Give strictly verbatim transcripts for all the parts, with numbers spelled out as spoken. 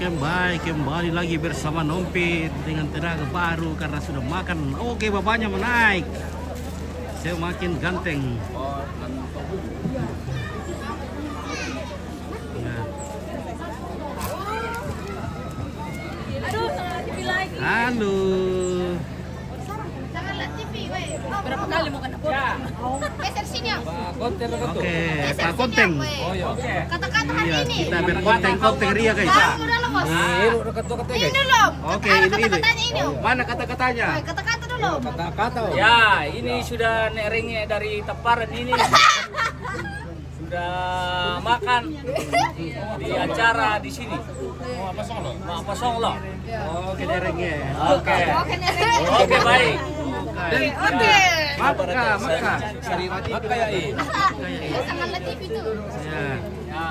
Kembali, kembali lagi bersama Nompit dengan tenaga baru karena sudah makan. Oke, babanya menaik. Saya makin ganteng. Nah. Halo. Berapa kali mau kena potong? Geser sini, ya. Oke, Pak Konteng. Kata-kata hari ini. Kita berkonteng-konteng ria, guys. Tahu dulu, Bos. Ini dulu. Oke, ini, ini. Kata-katanya ini. Mana kata-katanya? Kata-kata dulu. Kata-kata. Ya, ini sudah Nek Renge dari Teparan ini. Sudah makan di acara di sini. Mau apa solo? Mau apa solo? Oke, Nek Renge. Oke. Oke, baik. Oke. Oke. Makan, makan. Sariwati kayak ini. Sama Latif itu. Ya. Ya.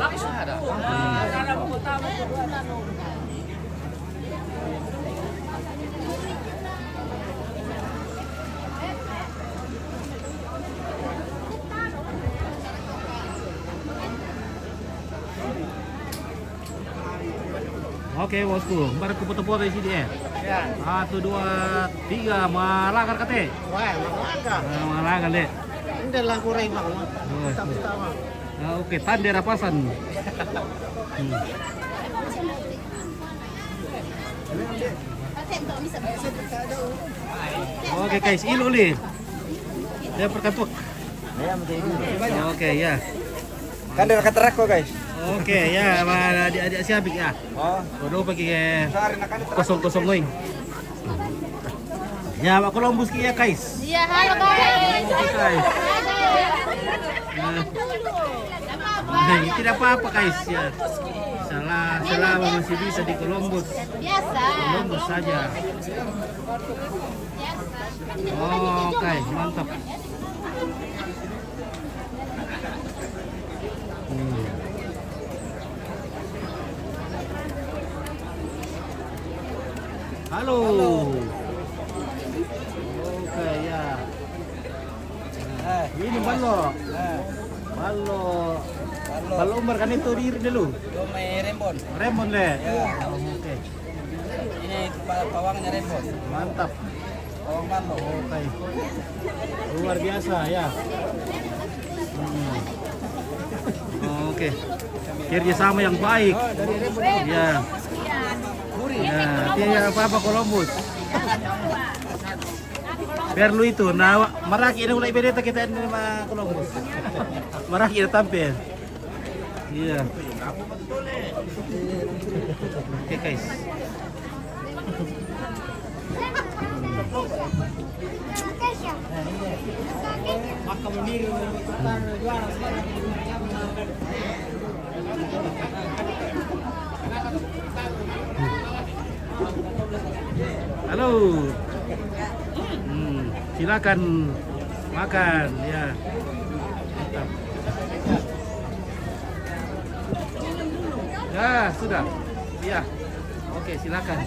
Langsung ada. Oke, bosku, baru ku foto-foto di sini, eh. Ya. Satu, dua, tiga, malakar kate. Wah, malakar. Nah, malakar, deh. Ini lah kurang, Bang. Oh, tetap, tetap, Bang. Ah, oke, tande rapasan. Hmm. Oke, guys, ilu li. Dia perkantuk. Oke, ya. Kan dari kata rako, guys. Oke, ya, sama adik-adik siapik ya. Oh. Waduh, pakai kosong-kosong, oi. Ya, Mak Columbus ki ya, guys. Iya, halo, guys. Oke, guys. Ya. Nah, tidak apa-apa, guys, ya. Salah, selama masih bisa di Columbus. Biasa. Columbus saja. Oke, mantap. Hmm. Halo. Halo. Oke, ya. Eh. Ini ballo. Eh. Ballo. Ballo. Ballo umur kan itu diri dulu. Lo main Rembon. Rembon, le. Ya. Oh, oke. Ini pa-, pawangnya Rembon. Mantap. Pawang Ballo. Oke. Luar biasa, ya. Hmm. Oke. Kerjasama yang baik. Oh, dari Rembon. Ya. Ya, tidak apa-apa, Columbus. Perlu itu. Nah, maraki ini mulai beda kita ini sama Columbus. Maraki ini tampil. Iya. Oke, guys. Halo. Hmm, silakan makan, ya. Mantap. Ya, sudah. Ya. Oke, silakan.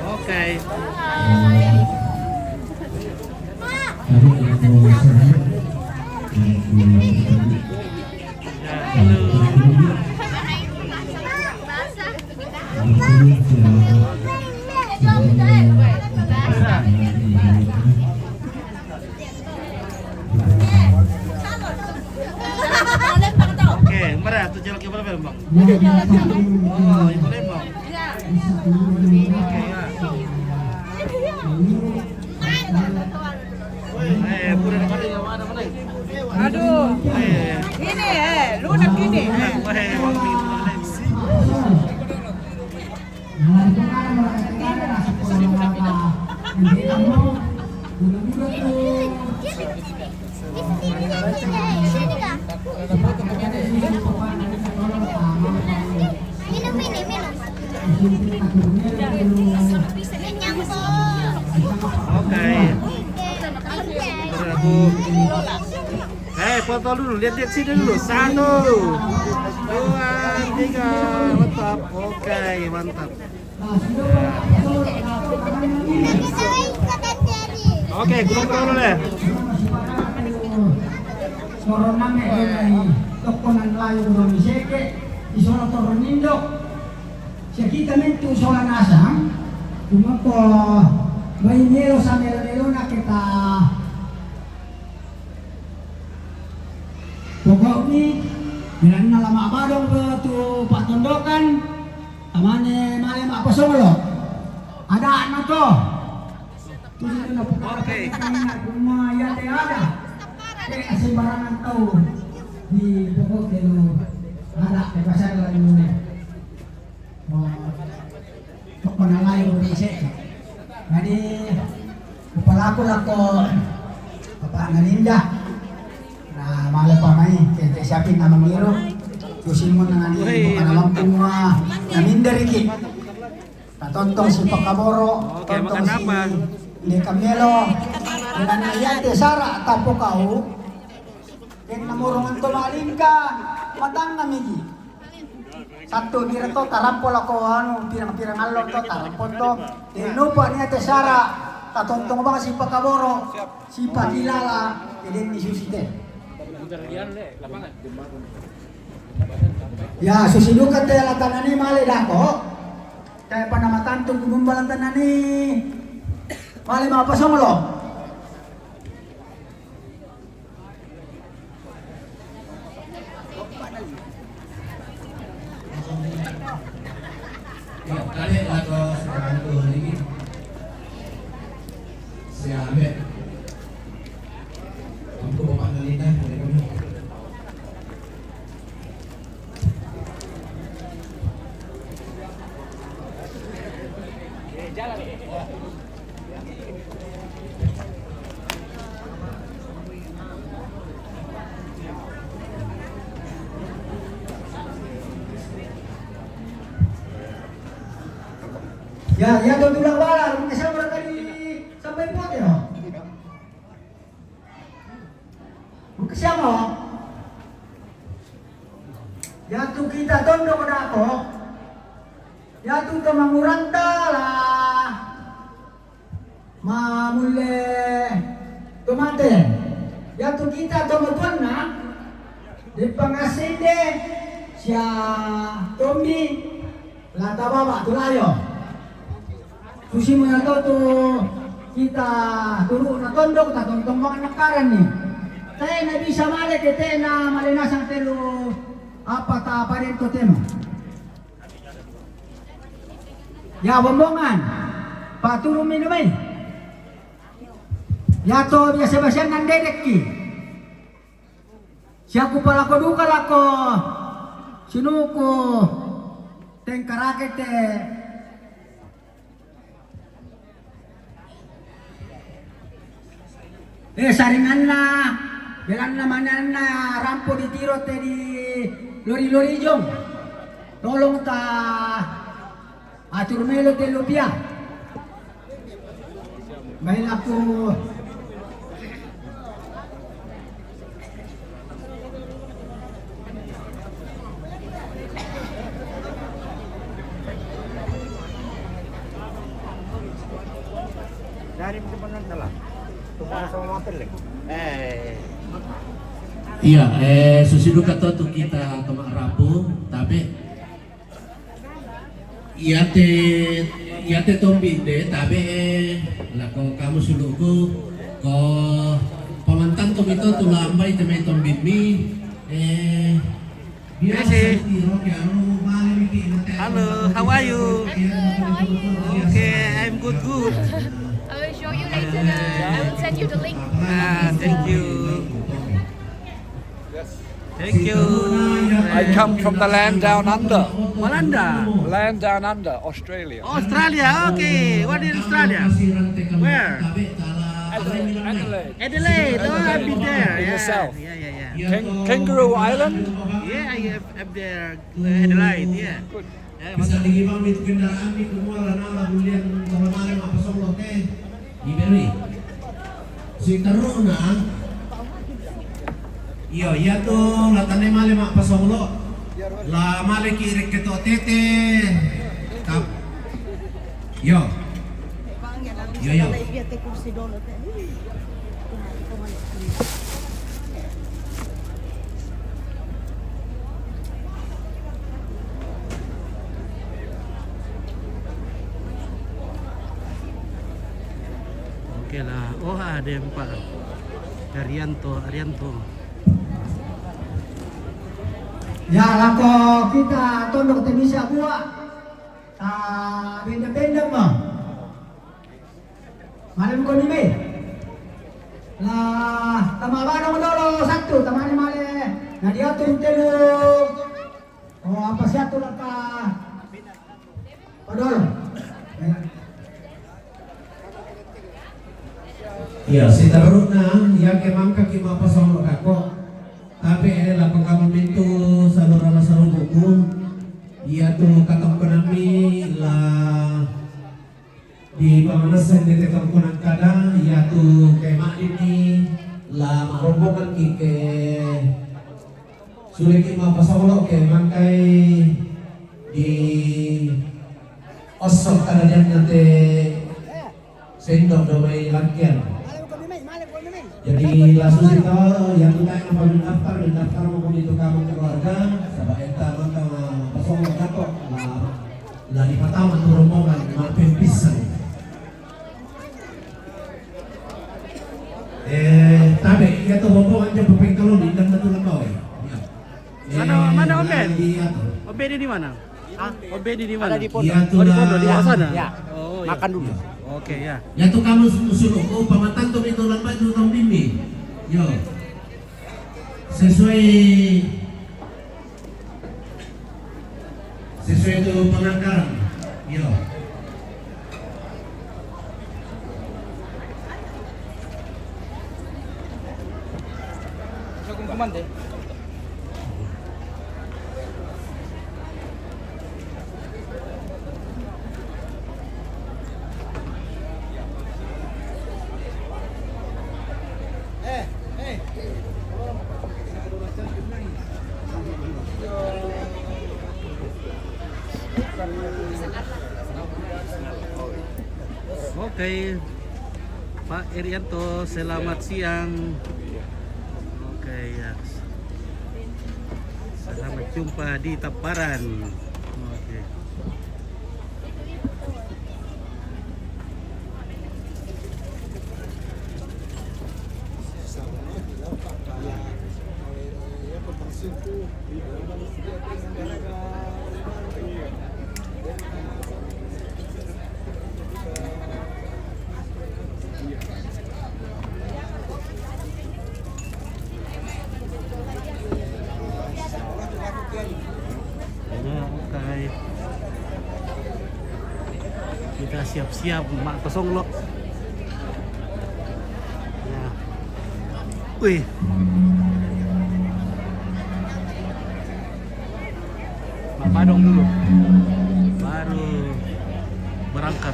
Oke. Oke, berapa tuh jalan ke berapa, Bang? Oh, itu Lembang. Aduh. Ini, eh, lunak ini. Minum, minum, minum. Kenyang, Bos. Oke. Oke. Berapa? Eh, foto dulu, lihat-lihat sini dulu. Satu, dua, tiga. Mantap. Oke, mantap. Oke, kurang dulu deh. Corona me, eh, tokko nang layu guru miseke, isola torro nindo. Sia kita mentu sola nasang, cuma ko mai melo samelo-melona kita pokokni, belanna lama badong tu Pak Tondokan, tamane male mappasonglo. Ada anak to. Oke. Cuma ya te ada. Te sembarangan tau di pokok te lu ada te pasar lu. Oh, pokokna lain bisa. Jadi, upalaku lako Bapak Nalinda. Nah, male pamai, kente siapin nama ngiru. Kusimun nangani bukan lampung wah. Naminda riki. Tatontong si Pakaboro, oke, tontong makan si apa? Dekamelo. Dengan ayat sara tapo kau. Ken namurungan to malingka, matang namigi. Satu pira to tarampo lako anu, pirang-pirang allo to tarampo to. Ken lupa niat sara, tatontong bang si Pakaboro, si Pakilala, eden ni susi te. Ya, susi duka te latanani male dako. Te panamatantu gumumbalan tanani. Male mapasonglo. Ya, kare lako sekarang tuh ini. Siabe. Aku bapak Nalinda, dari kamu. Ya, ya, tulang bala, rumah saya berkali sampai pot ya. Kasiamo? Yatu kita tondok dako. Yatu to manguranta lah. Mamulle to mate. Yatu kita to matuanna. Di pangasinde sia tombi. Lata baba tu layo. Susi mo na to tu kita turu na tondok ta tontong bang nakaran ni. Te na bisa male ke te na male nasang telu apa ta apa den to temo. Ya bombongan. Paturu minum eh. Ya to biasa-biasa nang dedek ki. Siaku palako duka lako sinuku tengkarake te. Eh, saringanna, belanna mananna rampo ditiro te di lori-lori jong. Tolong ta Atur melo tellu pia. Main aku. Dari mungkin pernah telah. Tumpang sama motor lagi. Eh. Iya, eh, susi duka to tu kita tomak rapu, tapi Iate, iate tombinde tabe, eh, lako kamu suluku ko pamantan to mito tu lambai te mai tombimmi, eh, biasa tiro ke anu male mi Hello, how are you? Okay, I'm good, good. I will show you later. I will send you the link. Ah, thank you. Thank you. I come from the land down under. Malanda. Land down under, Australia. Australia, okay. What is Australia? Where? Adelaide. Adelaide. Oh, I've been there. In the south. Yeah, yeah, yeah. Kangaroo Island? Yeah, I have, I've there. Adelaide, yeah. Good. Bisa digibang itu kendaraan di kumua la nala bulian kalau male mapasolo te. Iberi. Si teruna. Iyo, iya tu la tane male mapasolo. La male ki rek keto tete. Tap. Iyo. Iyo, iyo. Oke lah. Oh, ada yang Pak Arianto, Arianto. Ya, lako kita tondok te misa bua. Ta benda-benda mah. Male ko ni me. Lah, tama bano dolo satu, tama ni male. Na diatur telu. Oh, apa siatu lata. Padolo. Ya. Iya, si teruna, iya ke mangka ki mapasolo dako. Tapi ene la pengkamu mintu salura la sarubuku. Iya tu katong konami la di pamanasan de te tongkonan kada, iya tu ke madini la marombongan ki ke sule ki mapasolo ke mangkai di osok kada dian nate sendok do mai latihan. Jadi la susi to, ya tu tanya apa mendaftar, mendaftar mau itu kamu keluarga, sabab eta maka pasong dako, la, la di pertama tu rombongan, mampir pisang. Eh, tabe, iya tu rombongan je pepengkalon, indah tu lembau, ya. Ya. Mana, eh, mana Om Ben? Iya tu. Om Ben ini mana? Hah? Om Ben ini mana? Ada di pondok. Iya tu. Oh, di pondok, di sana? Ya. Oh, iya. Makan dulu. Oke, ya. Ya tu kamu su-, suruh, oh, pamatan tu itu lambat tu tong bimbi. Yo. Sesuai, sesuai tu pangangkaran. Yo. Sa kumkumande. Oke, Pak Irianto, selamat siang. Oke, ya. Selamat jumpa di Tamparan. Oke. Ya, oke. Kita siap-siap, Mak Kosong lo. Ya. Wih. Mak Badong dulu. Baru berangkat.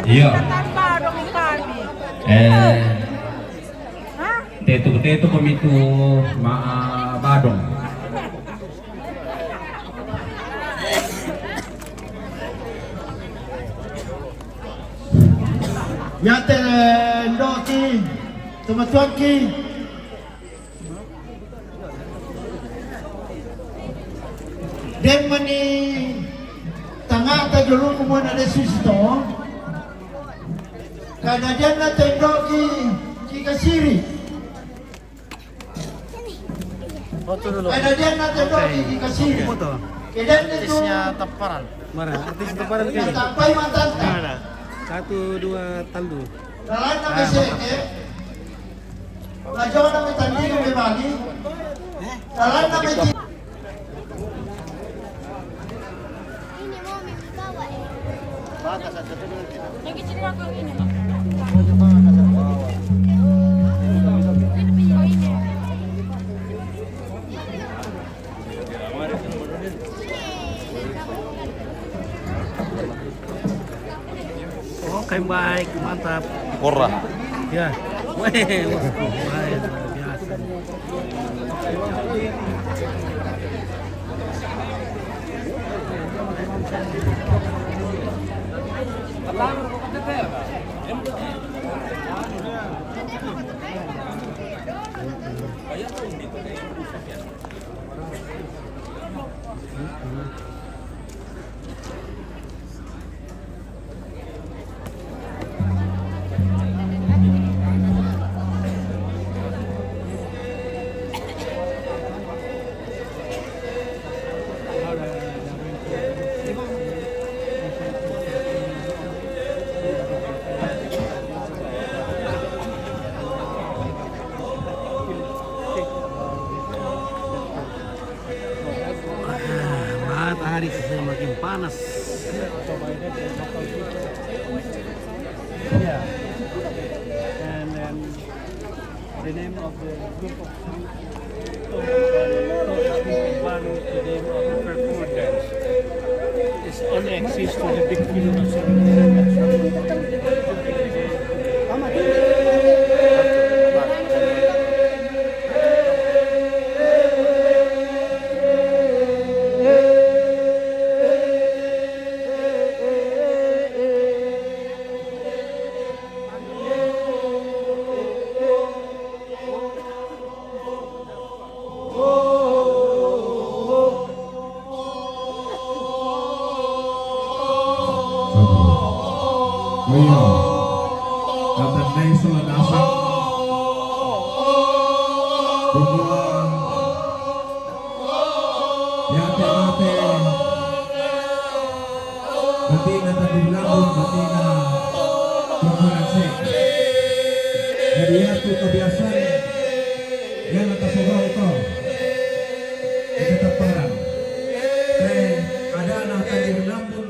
Iya. Eh, tetu-tetu komitu ma Badong. Iate ndo'ki, tomatuangki. Den mani tangnga'ta jolo kumua na de susi to. Kadadianna te ndo'ki ki kasiri. Foto dulu. Kadadianna te ndo'ki ki kasiri. Foto. Kedan itu. Artisnya Tamparan. Mana? Artis Tamparan kayak. Tampai matanta. Mana? Satu, dua, tallu. Lalanna meseke. Lajona metandinga mebali. Lalanna meci. Ini mau minggu bawah, eh. Lagi cerita kau ini. Oke, baik, mantap. Ora. Ya. Weh, wah, baik, luar biasa. Ah, matahari semakin panas. Yeah. And then the name of the group of one of the name of the performance is only exists for the big film. Iya. Kata dai sala dasar. Kumua, iate mate. Batina tadi bilang, batina kumua se. Jadi, iatu kebiasaan yang atas orang itu. Kita parang. Te, ada anak tadi bilang pun.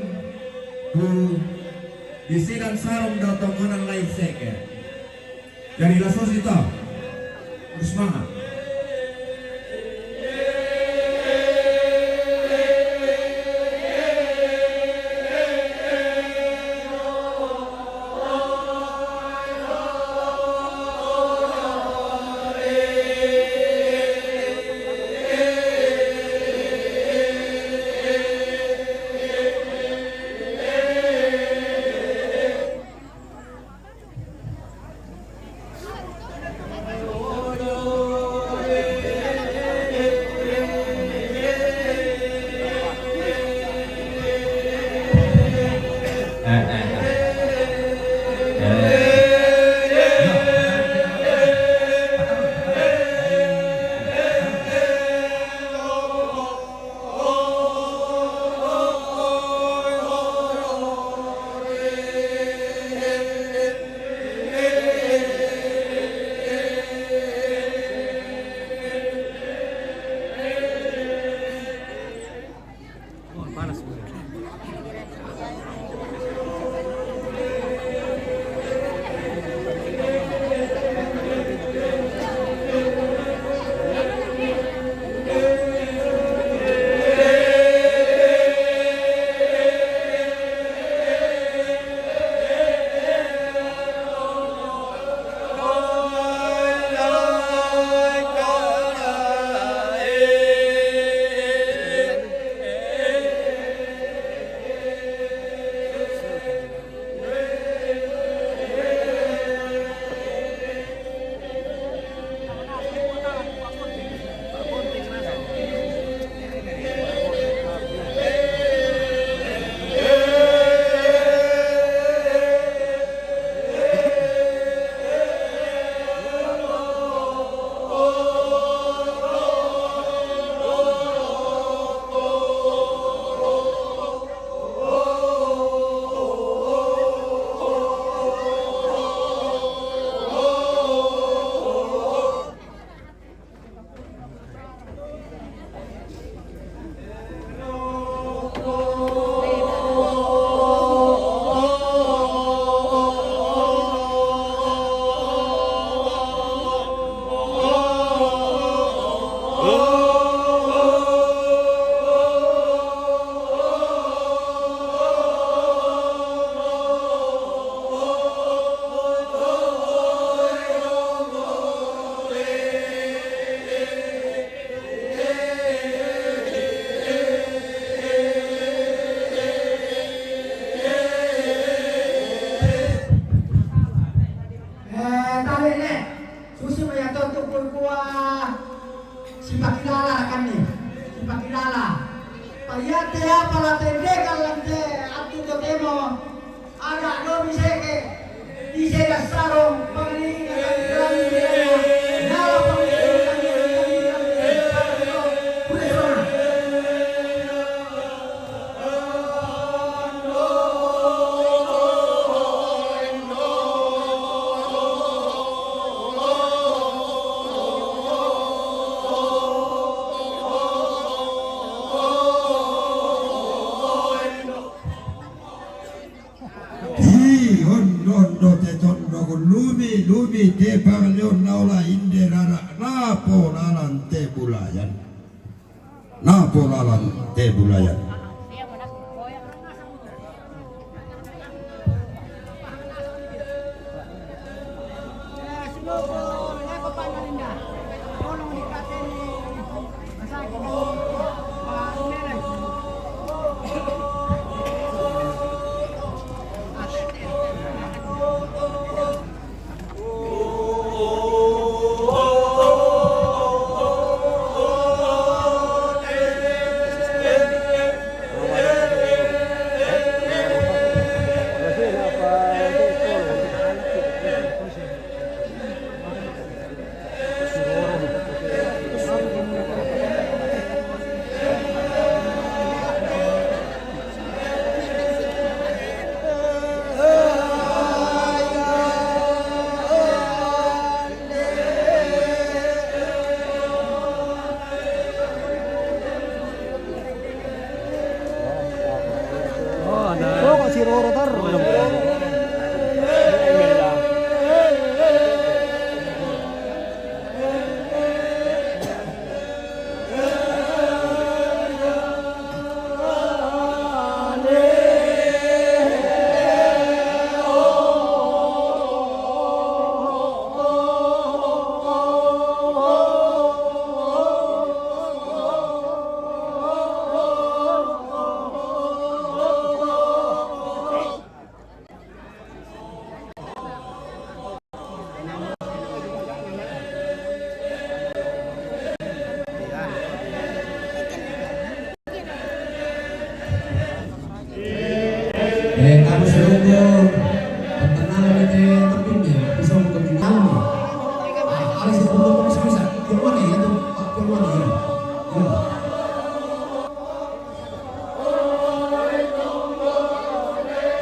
Ku, di sidang sarung dau tongkonan lain seke. Jadi, langsung situ. Terus mana? Siapa la tendeka lante attu totemo, ada do biseke, ise da sarong pangini. Hi, ondo, ondo te tondo ko lumi, lumi te pangalion naola inde rara napo lalan te bulayan. Napo lalan te bulayan. Pokok si Roro terus. Eh, kamu serungo, tenang, ini tebing ya, bisa mau ke bintang nih. Ah, alis itu belum bisa, bisa. Keluar nih, itu. Keluar nih, ya. Ya.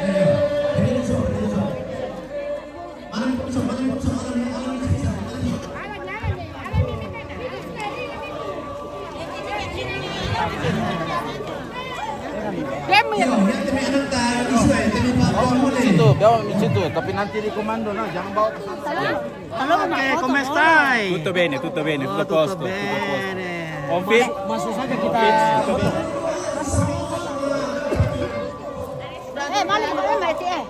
Ya, ya. Ini bisa, ini bisa. Situ, bawa di situ, tapi nanti di komando, nah, jangan bawa ke sana. Allora, ma Oke, come stai? Tutto bene, tutto bene, tutto a posto, tutto a posto. Bene. On film? Ma, ma so sa che chi sta... Eh, ma le, ma le metti, eh.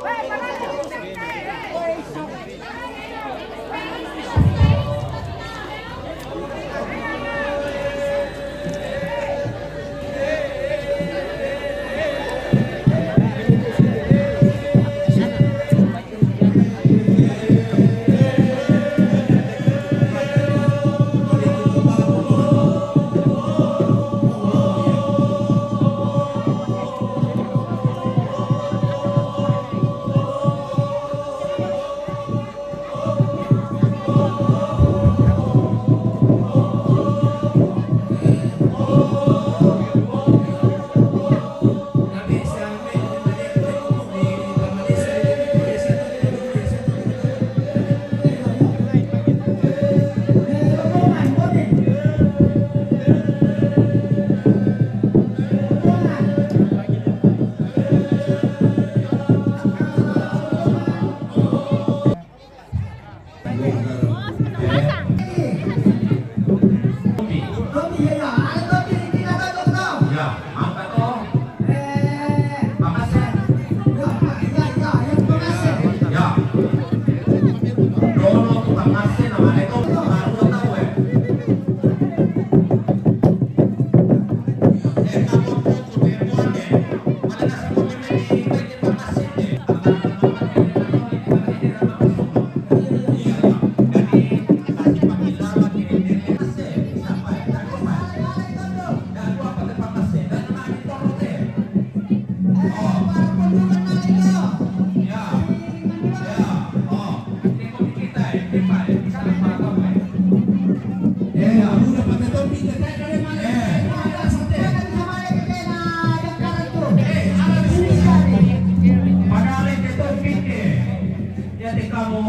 Kamu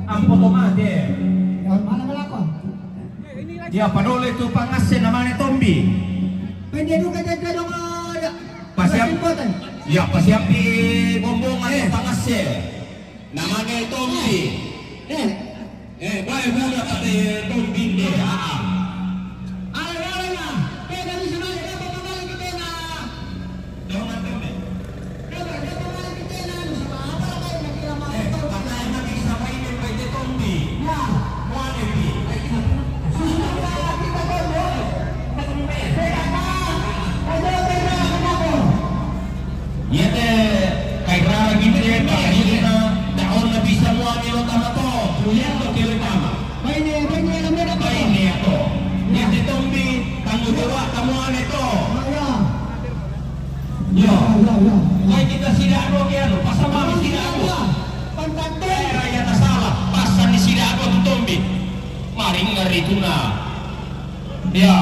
ampo to mate. Ya, mana malako? Ya, padole tu pangasse namane Tombi. Pende duka jaga dong, ya. Pasiam-, Pasiam-, ya, pasiampi bombongan, eh, pangasse. Namane Tombi. Eh. Eh, bae buda pate Tombi nde, aa. Ale, ale, na. Pega di sana, ya, apa, apa, kita na. Dong, Tombi. Coba, ya, apa, kita na, sama apa, apa, yang kita mau. Eh, patae na bisa main, pate Tombi. Ya. Muane pi. Susah, kita, kita, kita, kita, kita, kita, kita, kita, Iate kairara ginte pakadina, daonna bisa muami lo tama to, mulianto kele tama. Baine, baine, lambe dapat. Baine ato. Iate Tombi, tanggung jawab kamu ane to. Ah, ya. Yo. Ya, ya, ya. Wai kita sidado ke anu, pasamami sidado. Ya, pantate. Daerah yang salah, pasang di sidado tu Tombi. Maring ngari tuna. Iya.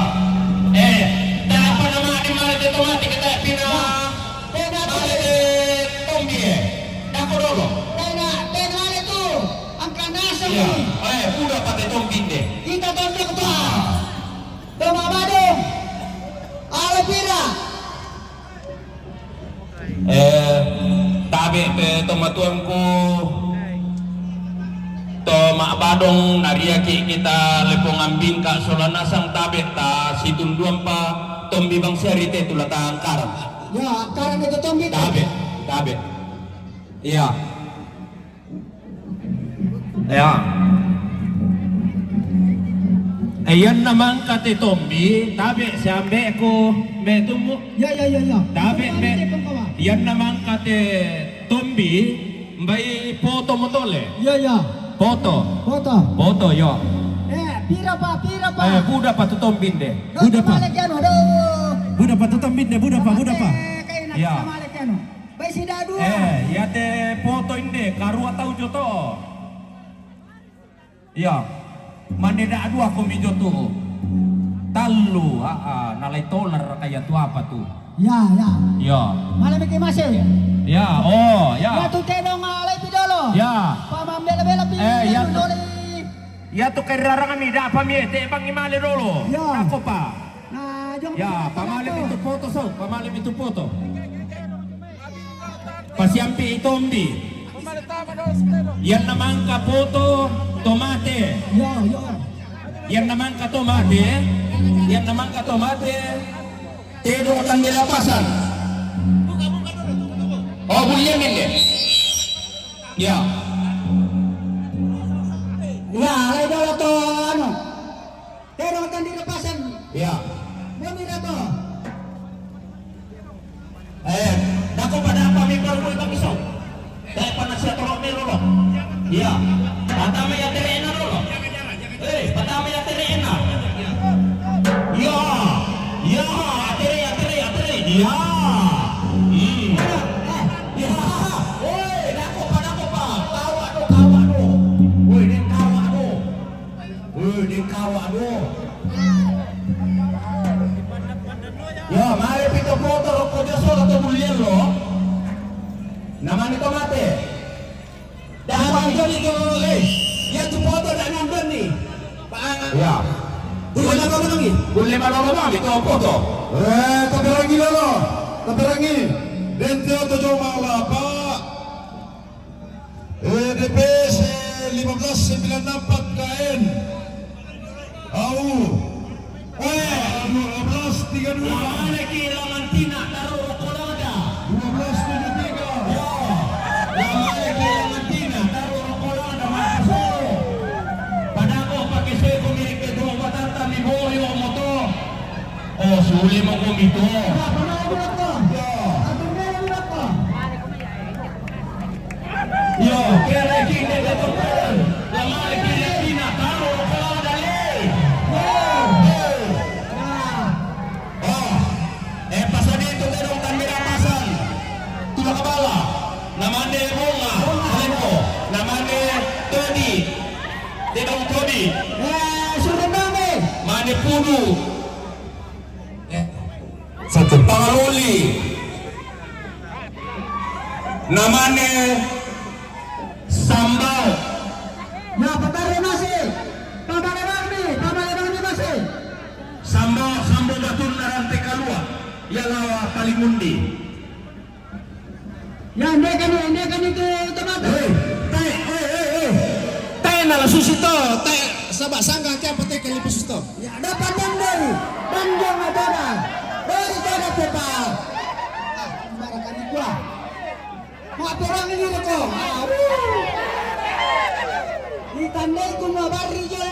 Eh, da apa nama di male te tomate kita pina. Pena male te Tombi, eh. Dako dolo. Pena, pena male tu. Angka nasa. Iya. Eh, buda pate Tombi nde. Kita Tombi ketua. Ah. Toma Badung. Ale pira. Eh, tabe' pe tomatuangku, to ma'badong nariaki' kita lepongan bingka' sola nasang tabe' ta situnduampa Tombi bangsia ri te tu latang karang. Ya, karang itu Tombi. Tabe', tabe'. Iya. Ya. Eh, ianna mangka te Tombi, tabe' siambe'ku, mbe' tummu. Ya, ya, ya, ya. Tabe', mbe'. Ianna mangka te Tombi, mbai poto motole. Ya, ya. Poto. Poto. Poto, yo. Eh, pira pa, pira pa. Eh, buda pa tu Tombi nde. Buda pa. Buda pa tu Tombi nde, buda pa, buda pa. Ya. Bai sidadua. Eh, iate poto inde, karua tau joto. Iya. Mane da'dua komi joto. Tallu, aa, nalai tolar kaya tu apa tu? Ya, ya. Iya. Male miki masih. Ya, oh, ya. Ya tu tedong alai pidolo. Ya. Pamambela-bela pi. Eh, ya tu. Iya tu kairarangami, dapa mi te bangi male dolo. Ya. Nako pa. Nah, jong ya, pamale mi tu poto, so, pamale mi tu poto. Pasiampi i Tombi. Ianna mangka poto, tomate. Yo, yo. Ianna mangka tomate. Ianna mangka tomate. Tedo tangge lapasan. Oh, bulian nende. Ya. Ya, lai dolo to, anu. Tero tandi lepasan. Iya. Bumi dato. Eh, dako pada apa mi baru mulai bagi sau. Dai panas ya tolok melo lo. Iya. Patama ya terena dolo. Eh, patama ya terena. Iya. Iya, tere, ya tere, ya tere. Iya. Hmm. Iya. Oi, dako pada apa pa? Kawa do, kawa do. Oi, ne kawa do. Wih, di kawa do. Yo, male pi to poto roko joso to bulian lo. Namane to mate. Dah bang joni to, eh. Ya tu poto dah nambah ni. Pak. Ya. Bulle malolo mangi. Bulle malolo mangi to poto. Eh, taberangi lolo. Taberangi. Dente oto joma lapa. Eh, D P S lima belas sembilan enam empat K N. Au. Eh, dua belas tiga dua. Lamaleki langantina taro roko lada. Dua belas tujuh tiga. Yo. Lamaleki langantina taro roko lada, maso. Padako pake seko mirip ke dua batanta mi boyo moto. Oh, sule mako mito. Yo. Yo, kere kinde ke tokolan. Lamare kinde kina taro kala dale. Oh. Oh. Eh, pasaditu tedong tambira pasang. Tula kabala. Namane Bonga. Aleko. Namane Todi. Tedong Todi. Eh, sudah name. Mane Pudu. Eh. Satu. Pangaloli. Namane Sam Ia lawa paling undi. Ya, ndekan, ndekan itu teman. Hei, tai, oi, oi, oi. Tai na la susi to, tai saba sangga ke apa tai kali susi to. Ya, dapat dan dari. Dan dia nggak ada. Dari dia ada coba. Ah, marah kami gua. Mau apa orang ini rokok? Ah, wuh. Ditandai ku mau bari je.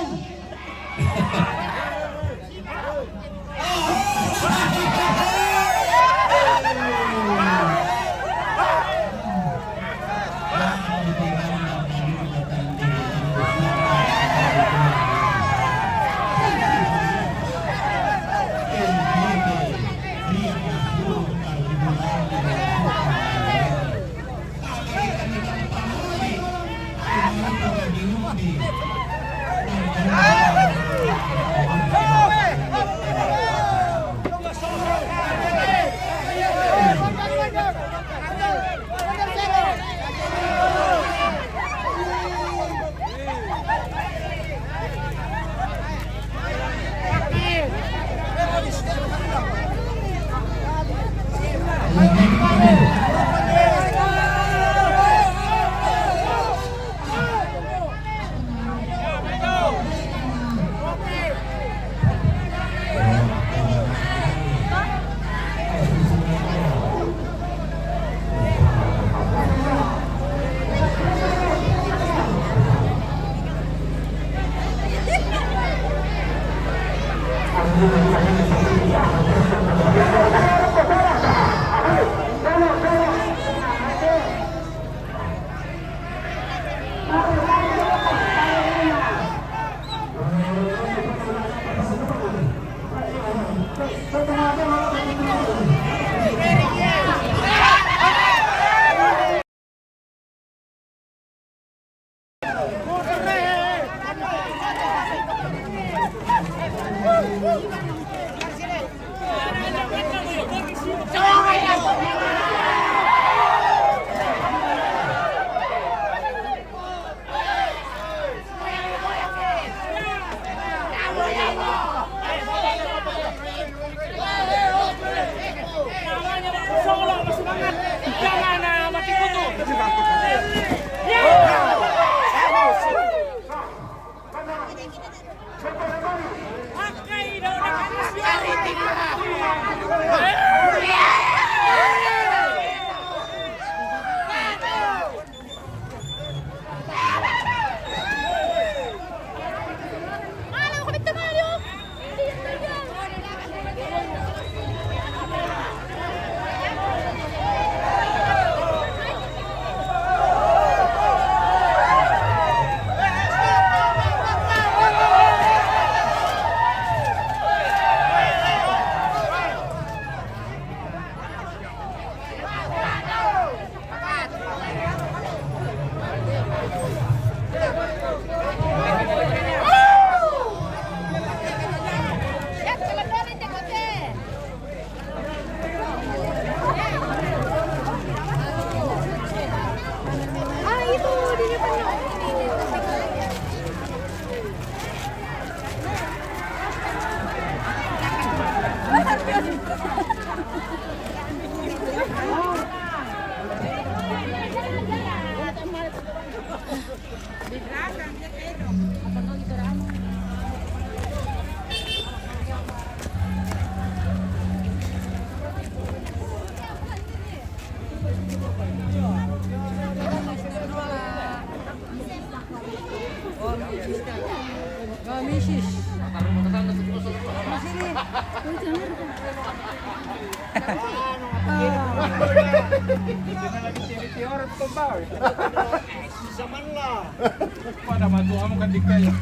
Pada matu amo kan dikaya.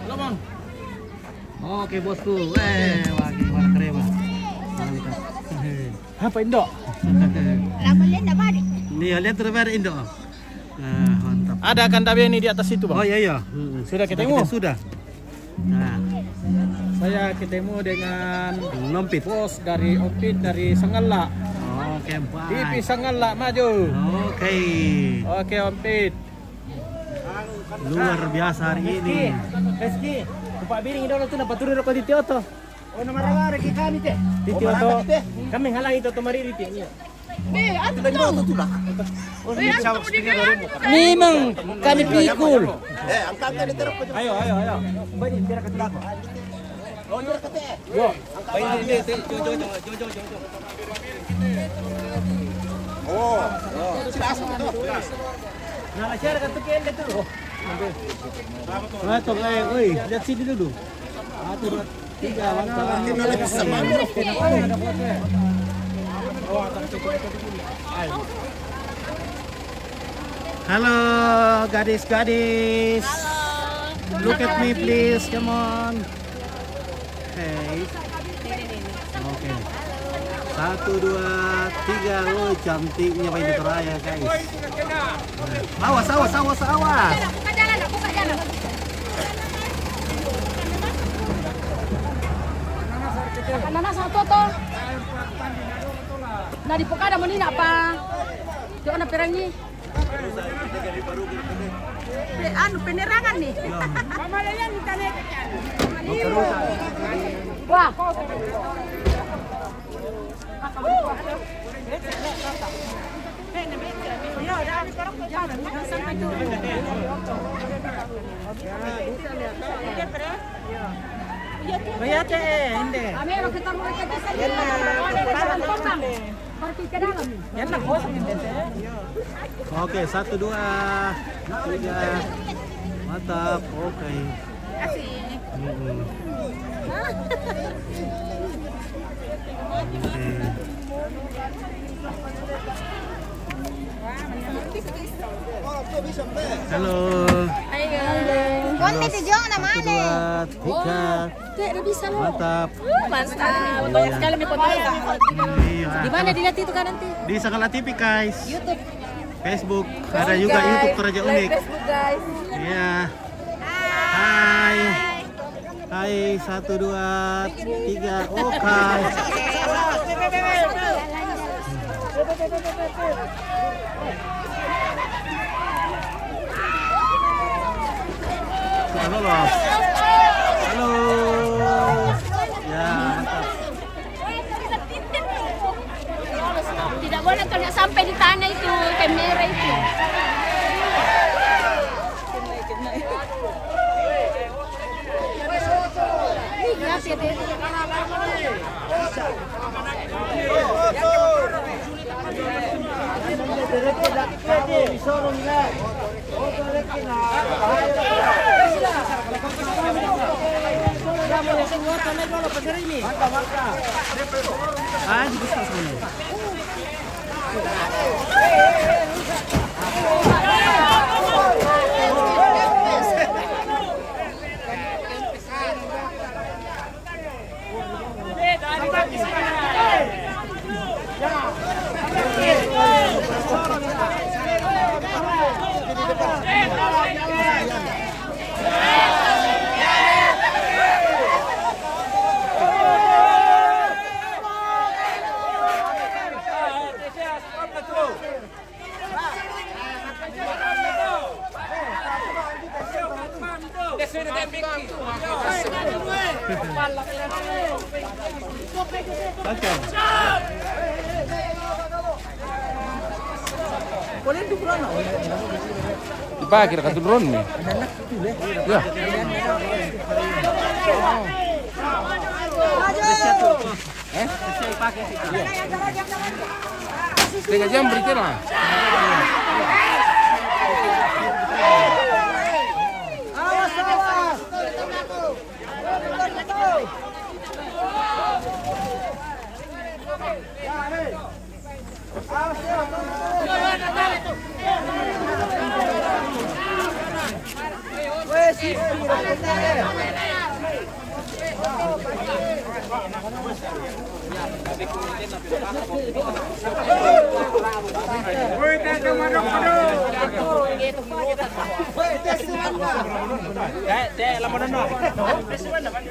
Halo, Bang. Oke, bosku. Eh, wah, gimana keren, Bang? Mantap. Apa, Indo? Lama lihat dah balik. Nih, lihat terus ada Indo. Nah, mantap. Ada kan Dabe ini di atas itu, Bang? Oh, iya, iya. Mm-mm. Sudah ketemu? Kita sudah. Nah. Saya ketemu dengan Nompit. Bos dari Opit dari Sengela. Oh, Kempai. Tipis sangat lah maju. Oke. Oke, Om Pit. Luar biasa hari ini. Rizky, Rizky, kupak biring dulu tuh, nampak turun rokok di Tioto. Oh, nama rawa Rizky kami teh. Di Tioto. Kami halangi Tioto mari di Tioto. Memang kami pikul. Ayo, ayo, ayo. Bani, biar ke belakang. Yo. Oh, oh. Nah, share kan tuh, Ken, tuh. Nah, tuh, eh, oi, lihat sini dulu. Satu, dua, tiga, mantap. Halo, gadis-gadis. Look at me, please. Come on. Hey. Oke. Satu, dua, tiga. Oh, cantiknya Pak Indra Raya, guys. Awas, awas, awas, awas. Anak-anak satu tuh. Nah, di Pekada mau ni apa? Dia nak perangi. Pe-, anu, penerangan ni. Wah. Bayate, inde. Oke, satu, dua, tiga. Mantap. Oke. Mm-mm. Oke. Halo. Hai, guys. Halo. Satu, dua, tiga. Tuh, udah bisa, loh. Mantap. Uh, mantap. Banyak sekali nih fotonya. Iya. Di mana dilihat itu kan nanti? Di Sangkala T V, guys. YouTube. Facebook. Ada juga guys. YouTube Toraja Unik. Facebook, guys. Iya. Hai. Hai, satu, dua, tiga. Oke. Halo, Los. Halo. Ya, mantap. Tidak boleh kalau sampai di tanah itu, kamera itu. Dipakai dekat drone nih. Ya. Setengah jam berikir lah.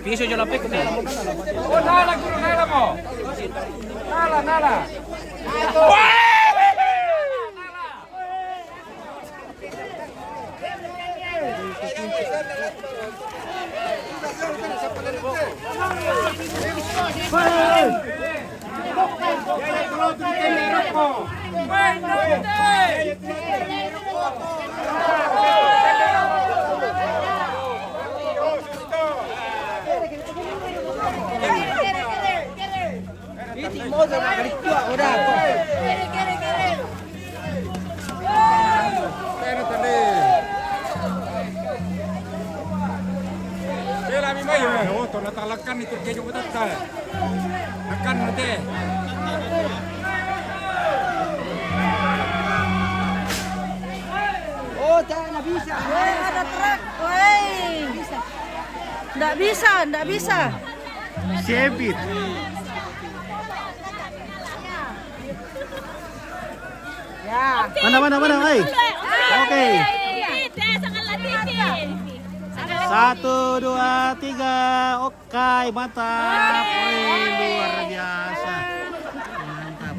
Piso jo lapik. Oh, nala, guru, nala mo. Nala, nala. Tela mi mai, oh, to na talakan itu kejo kota. Tekan mate. Oh, tak nak bisa. Woi, ada truk. Woi. Ndak bisa, ndak bisa. Sempit. Ya. Mana, mana, mana, hai? Oke. Satu, dua, tiga. Oke, mantap. Wih, luar biasa. Mantap.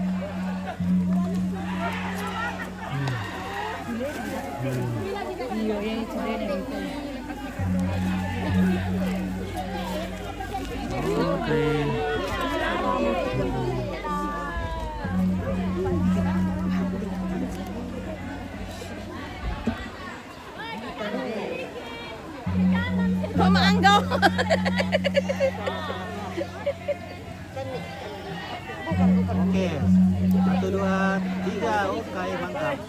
Oke. Mama Anggau. Oke, satu, dua, tiga. Oke, mantap.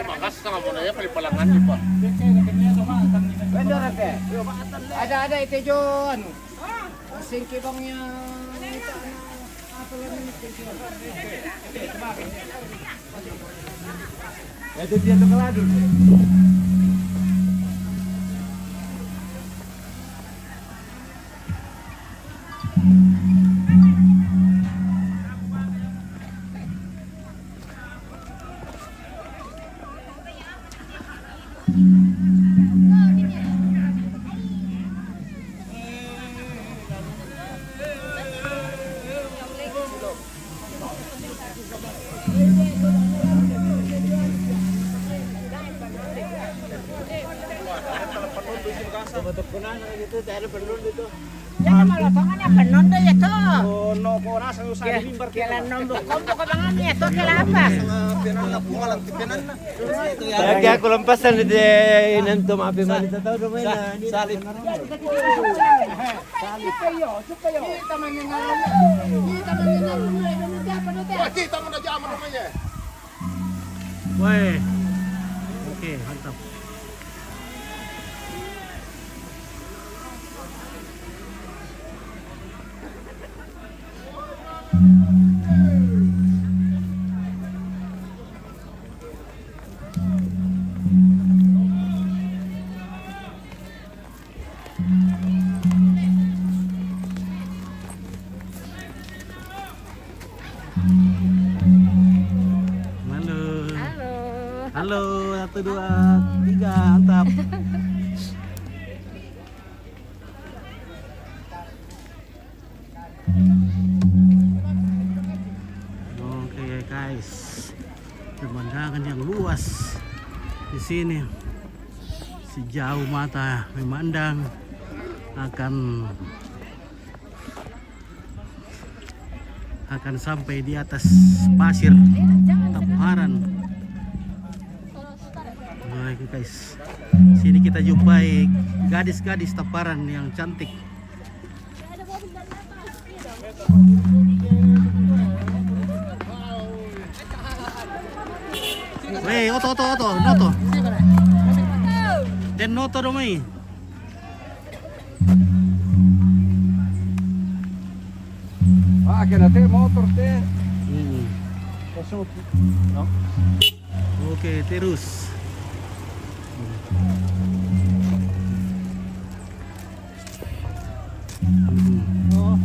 Makas sama mo na yan, palipalangan niyo pa. Ada, ada, ito yung ano. Singkibang niya. Ito, diyan na kalado. Yan ang mga lapangan niya, panondo ya to. Oh, no, ko nasa yung sa Kaya, mimbar kaya lang nung bukom, bukom ang ano ya to, kaya lapas. Kaya, kaya ko lang pasan, di, inanto, mapi man, ito tao, dumay na, di, salit. Kita mo na dyan, ano naman yan? Weh. Oke, mantap. Halo. Halo. Halo, satu, dua, tiga, mantap. Oke, guys, pemandangan yang luas di sini. Sejauh mata memandang akan akan sampai di atas pasir Taparan. Baik, guys, sini kita jumpai gadis-gadis Taparan yang cantik. Weh, oto, oto, oto, noto. Den noto do mai. Ah, kena te motor te. Hmm. Pasok. No? Oke, terus. Hmm. Oh.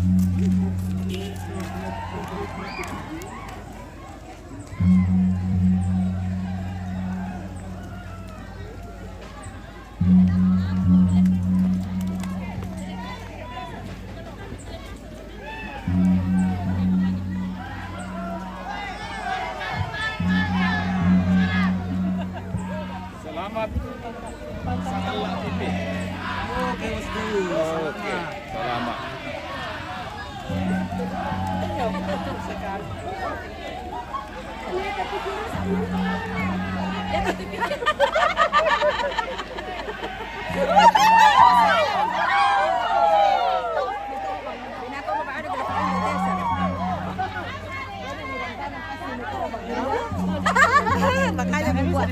Makanya membuat.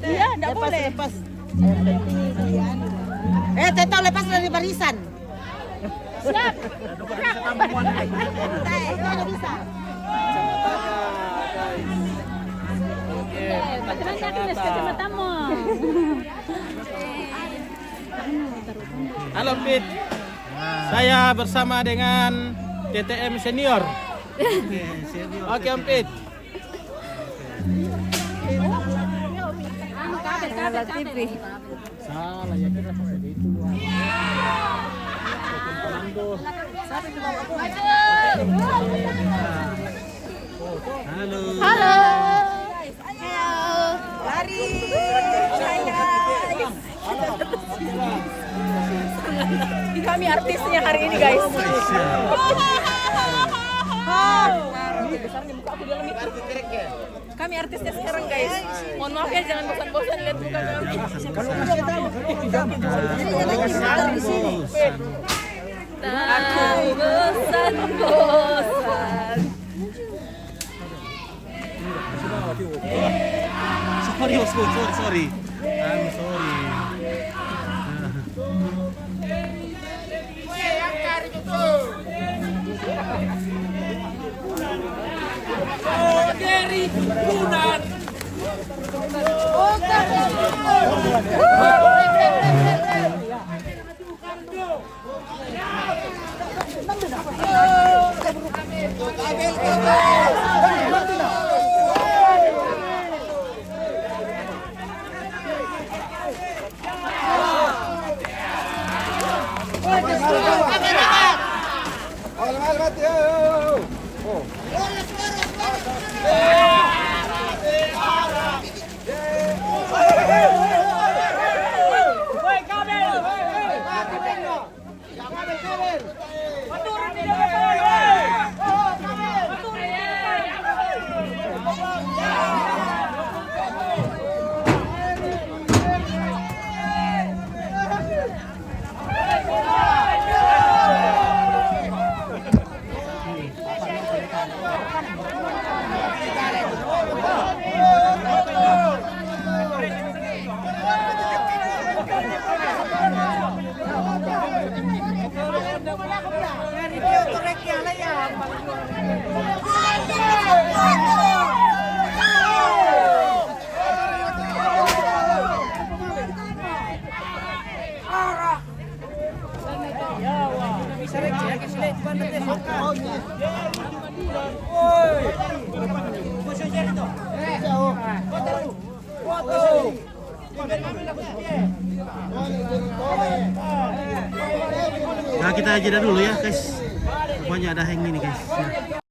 Iya, nggak boleh. Lepas. Eh, tetap lepas dari barisan. Siap. Siap. Tidak bisa. Oke, pacaran yakin dari kacamatamu. Halo, Pit. Saya bersama dengan T T M senior. Oke, senior. Oke, Om Pit. Anu, kabel, kabel, kabel. Salah, ya, kita sudah itu. Halo. Halo. Halo. Lari. Sayang. Kami artisnya hari ini, guys. Kami artisnya sekarang, guys. Mohon maaf ya, jangan bosan-bosan lihat muka kami. Tak bosan-bosan. Sorry, bosku, sorry, sorry. I'm sorry. Nah, kita jeda dulu ya, guys. Pokoknya ada hang ini, guys. Ya.